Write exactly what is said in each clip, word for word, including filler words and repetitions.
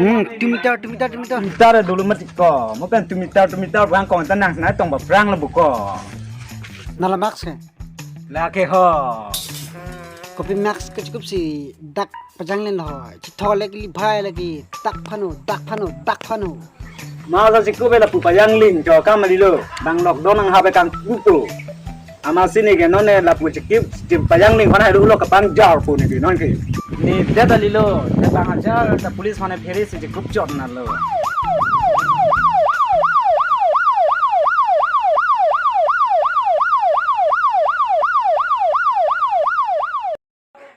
Hmm, two meter, two meter, two meter. Two meter dolo mati ko. Mo pen two meter, two meter bang kong ta nang sana tong ba prang lo buko. Nala mask ke? Lake ho. Kopi mask ke cukup si dak pajang len ho. Chithole ke li bhai lagi dak phano, dak phano, dak phano. Masa si kopi lapu pajang len jo kam ali lo. Bang lockdown ang habe kang kuto. Amatsi neke non ne lapu chikip, chikip pajang ling hona helu lo kapang jar pu neke non ke. Ne det alilo, ne bang ajar ta police hona phere si chikup chot na lo.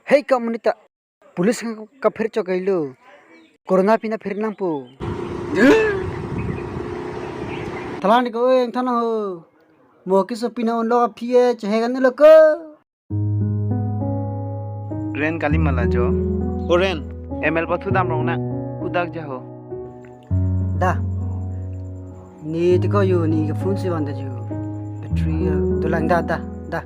Hei kamunita, police ka kapher chok kailo. Corona pina pher nangpo. Thalang di ko eng thanang ho. Mo kiso pina unlo aphi e chehegan lo ko. Ren kali mala jo. O Ren. M L pathu dam rong na. Kudak jaho. Da. Ne tiko yo ne ke phone si van da jo. Battery, eh, dolang da da da.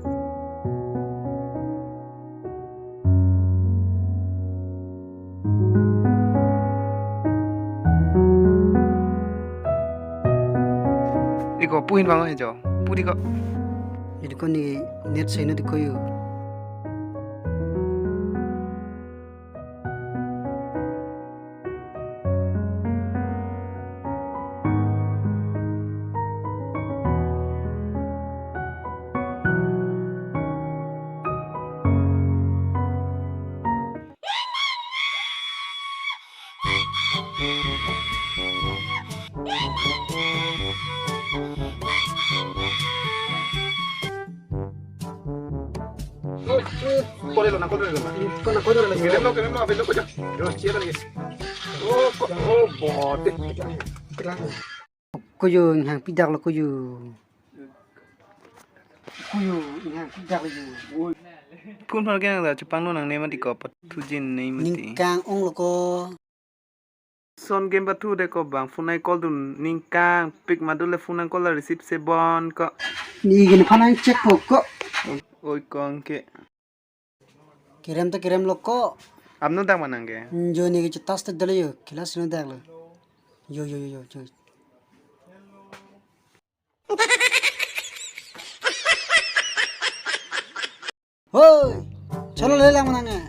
Iko puhin bang he jo. Pu tiko. Jadi ko ne net sai na tiko yo. Kore lo na, kore lo na. Kona kore lo na. Kere lo, kere lo, abelo ko ja. Dos chia lagi. Oh, ko, oh, bote. Kuyu inghang pidak lo kuyu. Kuyu inghang pidak lo kuyu. Phone phone ke nang da chupang lo nang ne mati ko pat thujin ne mati. Ningkang ong lo ko. Son game pathu de ko bang phone ai call dun ningkang pik madu le phone ai call receive se bon ko. Ni gin phone ai check ko ko. Oi kong ke. Kerem ta kerem lo ko. Apno dak manang ke? Jo ne ke chetas te dalo yo. Kelas no dak lo. Yo yo yo yo yo. Hoi. Cholo le lang manang e.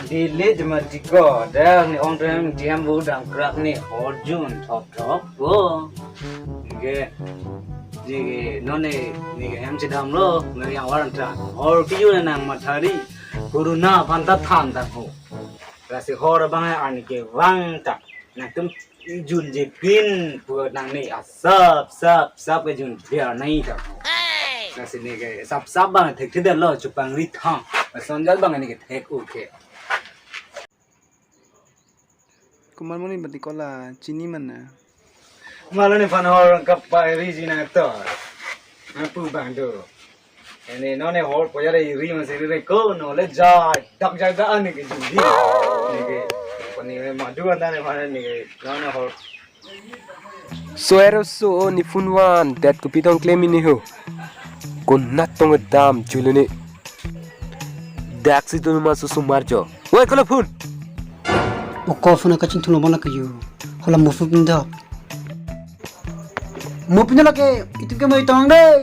Dili jema tiko dak ne ong rem diam bu dam krak ne hor jun thop thop bo. Neke, neke, non ne, neke hem chedam lo, meri yang warang ta. Hor kejun nang mathari, corona aphan ta than ta ho. Lasi hor abang arni ke vang ta. Nangtum junji pin pu nang ne asap, sap, sap kejun biar nai ta. Lasi neke, sap, sap bang thek thedetlo, chupang ri thang. Sonjal bang neke thek u ke. Kumar muni bati kola chini mana. Malo ne phan hor kapai ri jina to. Apu bang do. Ene non ne hor poya re ri man se ri re ko no le ja dak ja da ani ke jindi. Neke pani madu anda ne phan neke non ne hor. So ero so o ne phone van det kopi tong klem ini ho. Konat tong dam chulu ne. Dak si tunu ma susu marjo. Woi, kolo phone. O ko phone kachingthum lo mana kayu. Hola mo phone pinda. Mo pinda lake itu ke mo itong deh.